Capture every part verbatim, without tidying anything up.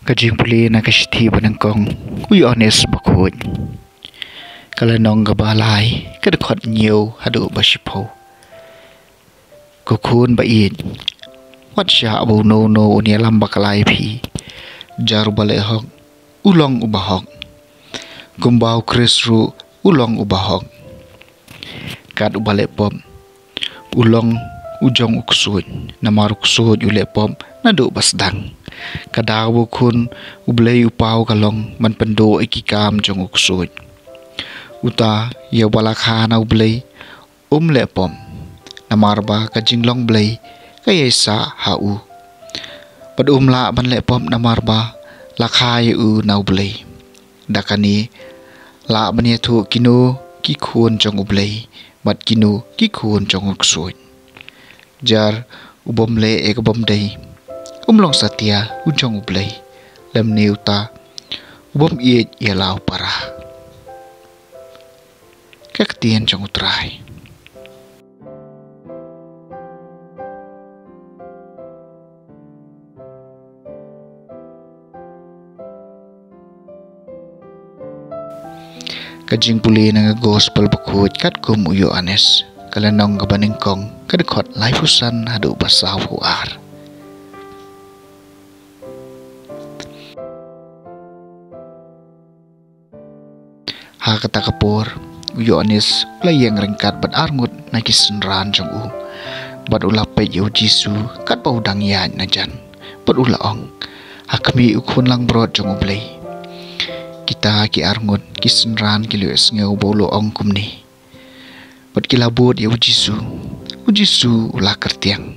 Ka jingpule na ka shithi ba nyngkong u Ïoannis Bakhuid. Ka lynnong kaba lai, ka dkhot hynñiew haduh ba shiphew. Ko khun ba ïeit, wat shah ba uno uno un ïalam bakla ïa phi. Jar uba leh hok u long uba hok, kumba u Khrist ruh u long uba hok. Kat uba leh pop u long u jong u ksuid, namar u ksuid u leh pop naduh ba sdang. Ka daw ba u Khun u Blei u paw ka long ban pynduh ïa ki kam jong u ksuid. Uta ïa uba la kha na u Blei um leh pop, namar ba ka jinglong Blei ka ïaisah ha u. Bad um lah ban leh pop namar ba la kha ïa u na u Blei. Da kane lah ban ïathuh kino ki khun jong u Blei bad kino ki khun jong u ksuid. Jar u bym leh ïa ka bym dei um long satia u jong u Blei, lymne uta u bym ïeit ïa la u para. Ka ktien jong u Trai. Ka jingpule na ka Gospel Bakhuid katkum u Ïoannis, ka lynnong kaba nyngkong, ka dkhot laiphew san haduh ba sawphew ar. Ha kata ka por u Ïoannis u la ïeng ryngkat bad arngut na ki synran jong u. Bad u la peit ïa u Jisu katba u dang ïaid na jan, bad u la ong, "Ha khmih, u Khun langbrot jong u Blei." Kita ki arngut ki synran ki la ïohsngew ba u la ong kumne. Bad ki la bud ïa u Jisu. U Jisu u la kyrtiang.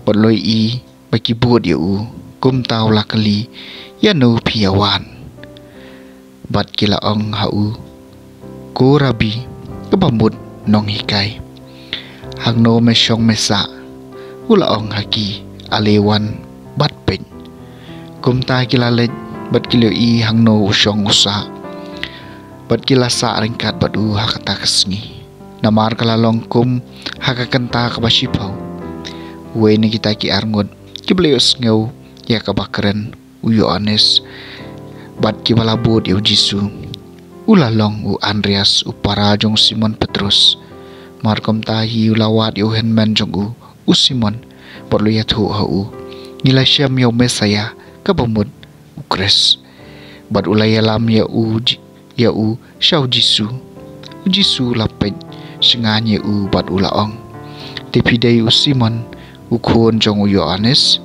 Bad u la ïohi ba ki bud ïa u, kumta u la kylli, "Ïano phi ïa wan?" Bad ki la ong ha u, "Ko Rabbi, kaba mut nonghikai, hangno me shong me sah?" U la ong ha ki, "Ale wan bad peit." Kumta ki la leit bad ki la ïohi hangno u shong u sah. Bad ki la sah ryngkat bad u ha kata ka sngi. Namar ka la long kum ha ka kynta kaba shiphew, uwei na kita ki arngut kiba la ïohsngew ïa kaba kren u Ïoannis bad kiba la bud ïa u Jisu, u la long u Andreas, u para jong u Simon Petrus. Mar kumta hi u la wad ïa u hynmen jong u, u Simon, bad u la ïathuh ha u, "Ngi la shem ïa u Messaïa, kaba mut u Khrist." Bad u la ïalam ïa u Ji-, ïa u sha u Jisu. U Jisu u la peit shngain ïa u bad u la ong, "Te phi dei u Simon, u khun jong u Ïoannis?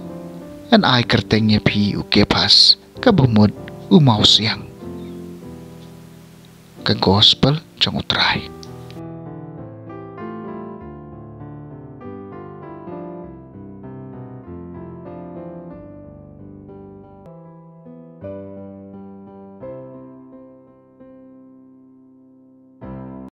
Ngan ai kyrteng ïa phi u Kephas, kaba mut u mawsiang." Ka Gospel jong u Trai.